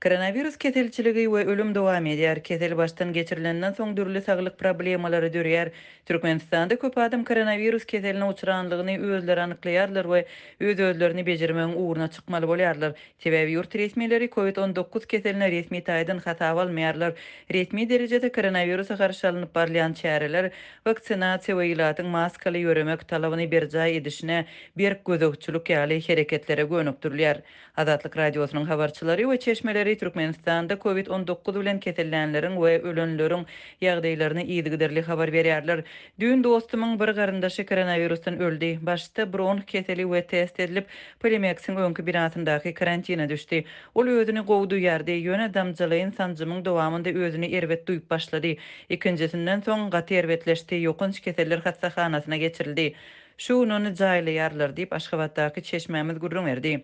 Koronawirus keselçiligi we ölüm dowam edýär. Kesel başdan geçirilenden soň dürli saglyk problemalary döreýär. Türkmenistanda köp adam koronawirus keseline uçranlygyny özleri anyklaýarlar we öz-özlerini bejermegiň ugruna çykmaly bolýarlar. Sebäbi ýurt resmileri Covid 19 keseline resmi taýdan hasaba almaýarlar. Resmi derejede koronawirusa garşy alnyp barylýan çäreler, waksinasiýa we ilatyň maskaly ýöremek talabyny berjaý edişine berk gözegçilik ýaly hereketlere gönükdirilýär. Azatlyk Radiosynyň habarçylary we çeşmeleri Türkmenistanda Covid 19 bilen kesellänleriň we ölenleriň ýagdaýlaryny yzygiderli habar berýärler. Düýn dostumyň bir garyndaşy koronawirusdan öldi. Başda bronh keseli we test edilip, Polimeksiň öňki binasyndaky karantina düşdi. Ol özüni gowy duýýardy, ýöne damjalaýyn sanjymyň dowamynda özüni erbet duýup başlady. Ikinjisinden soň gaty erbetleşdi, ýokanç keseller hassahanasyna geçirildi. Şu gün ony jaýlaýarlar diýip, Aşgabatdaky çeşmämiz gürrüň berdi.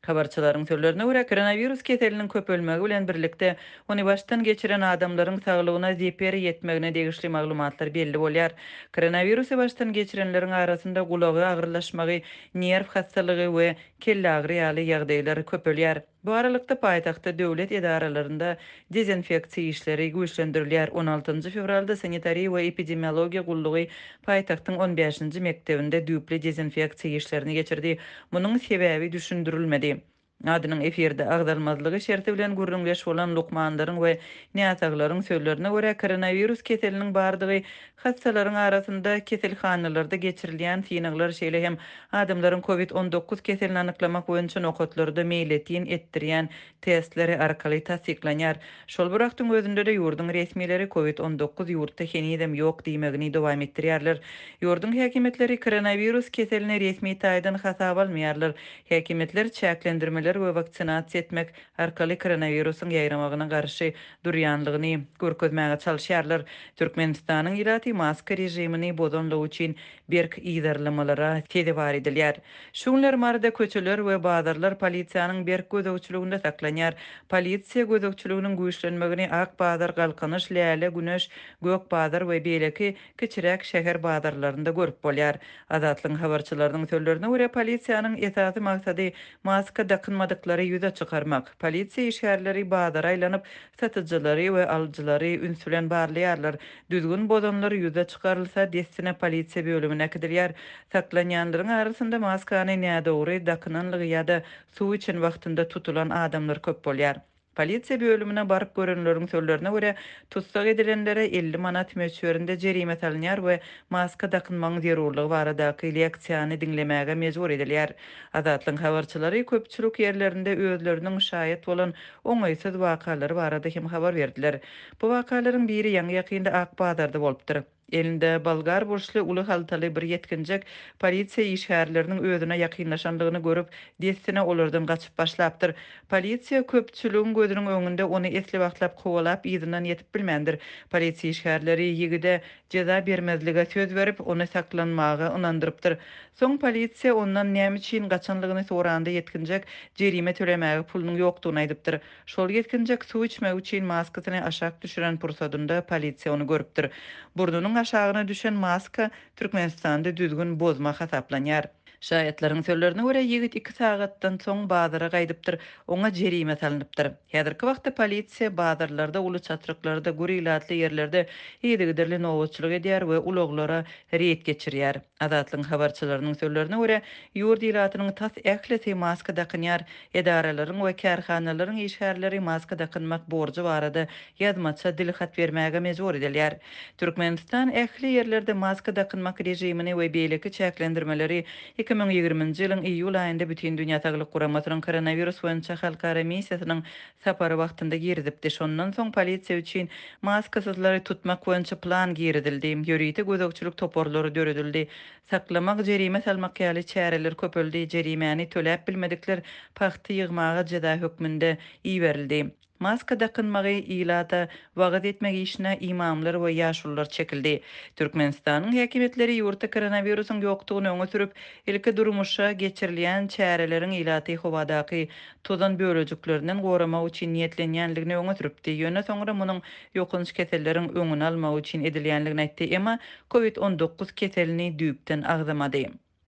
Habarçylaryň sözlerine görä, koronawirus keseliniň köpelmegi bilen birlikde, ony başdan geçiren adamlaryň saglygyna zeper ýetmegine degişli maglumatlar belli bolýar. Koronawirusy başdan geçirenleriň arasynda gulagy agyrlaşmagy, nerw hassalygy we kelleagyry ýaly ýagdaýlar köpelýär. Bu aralykda, paýtagtda döwlet edaralarynda dezinfeksiýa işleri güýçlendirilýär. On altynjy fewralda Sanitariýa we epidemiologiýa gullugy paýtagtyň on bäşinji mekdebinde düýpli dezinfeksiýa işlerini geçirdi. Munuň sebäbi düşündirilmedi. Adynyň efirde agzalmazlygy şerti bilen gürrüňdeş bolan lukmanlaryň we näsaglaryň sözlerine görä, koronawirus keseliniň bardygy hassalaryň arasynda keselhanalarda geçirilýän synaglar, şeýle hem adamlaryň covid 19 keselini anyklamak boýunça nokatlarda meýletin etdirýän testleri arkaly tassyklanýar. Şol bir wagtyň özünde-de ýurduň resmileri covid 19 ýurtda henizem ýok diýmegini dowam etdirýärler. Ýurduň häkimiýetleri koronawirus keselini resmi taýdan hasaba almaýarlar. Häkimiýetler çäklendirmeler we waksinasiýa etmek arkaly koronawirusyň ýaýramagyna garşy durýanlygyny görkezmäge çalyşýarlar. Türkmenistanyň ilaty maska režimini bozanlygy üçin berk yzarlamalara sezewar edilýär. Şu günler Maryda köçeler we bazarlar polisiýanyň berk gözegçiliginde saklanýar. Polisiýa gözegçiliginiň güýçlenmegini Ak bazar, Galkynyş, Läle, Güneş, Gök bazar we beýleki kiçiräk şäher bazarlarynda görüp bolýar. Azatlygyň habarçylarynyň sözlerine görä, polisiýanyň esasy maksady maska dakynmadyklary ýüze çykarmak. Polisiýa işgärleri bazara aýlanyp, satyjylary we alyjylary üns bilen barlaýarlar. Düzgün bozanlar ýüze çykarylsa, dessine polisiýa bölümine äkidilýär. Saklanýanlaryň arasynda maskany nädogry dakynanlygy ýa-da suw içen wagtynda tutulan adamlar köp bolýar. Polisiýa bölümine baryp görenleriň sözlerine görä, tussag edilenlere 50 manat möçberinde jerime salynýar we maska dakynmagyň zerurlygy baradaky leksiýany diňlemäge mejbur edilýär. Azatlygyň habarçylary köpçülik ýerlerinde özleriniň şaýat bolan oňaýsyz wakalary barada hem habar berdiler. Bu wakalaryň biri ýaňy-ýakynda Ak bazarda bolupdyr. Elinde bolgar burçly uly haltaly bir ýetginjek polisiýa işgärleriniň özüne ýakynlaşandygyny görüp, dessine olardan gaçyp başlapdyr. Polisiýa köpçüligiň gözüniň öňünde ony esli wagtlap kowalap, yzyndan ýetip bilmändir. Polisiýa işgärleri ýigide jeza bermezlige söz berip, ony saklanmaga ynandyrypdyr. Soň polisiýa ondan näme üçin gaçanlygyny soranda ýetginjek jerime tölemäge pulunyň ýokdugyny aýdypdyr. Şol ýetginjek suw içmek üçin maskasyny aşak düşüren pursadynda polisiýa ony görüpdir. Burnunyň aşagyna düşen maska Türkmenistanda düzgün bozma hasaplanýar. Şaýatlaryň sözlerine görä, ýigit iki sagatdan soň bazara gaýdypdyr, oňa jerime salnypdyr. Häzirki wagtda polisiýa bazarlarda, uly çatryklarda, gür ilatly ýerlerde yzygiderli nobatçylyk edýär we ulaglara reýd geçirýär. Azatlygyň habarçylarynyň sözlerine görä, ýurt ilatynyň tas ählisi maska dakynýar. Edaralaryň we kärhanalaryň işgärleri maska dakynmak borjy barada ýazmaça dilhat bermäge mejbur edilýär. Türkmenistan ähli ýerlerde maska dakynmak režimini we beýleki çäklendirmeleri 2020-nji ýylyň iýul aýynda Bütindünýä Saglyk Guramasynyň koronawirus boýunça halkara missiýasynyň sapary wagtynda girizipdi. Şondan soň polisiýa üçin maskasyzlary tutmak boýunça plan girizildi, ýörite gözegçilik toparlary döredildi. Saklamak, jerime salmak ýaly çäreler köpeldi, jerimäni töläp bilmedikler pagta ýygmaga jeza hökmünde iberildi. Maska dakynmagy ilata wagyz etmek işine ymamlar we ýaşulular çekildi. Türkmenistanyň häkimiýetleri ýurtda koronawirusyň ýokdugyny öňe sürüp, ilki durmuşa geçirilýän çäreleriň ilaty howadaky tozan bölejiklerinden goramak üçin niýetlenýändigini öňe sürüpdi, ýöne soňra munuň ýokanç keselleriň öňüni almak üçin edilýändigini aýtdy, emma covid 19 keselini düýpden agzamady.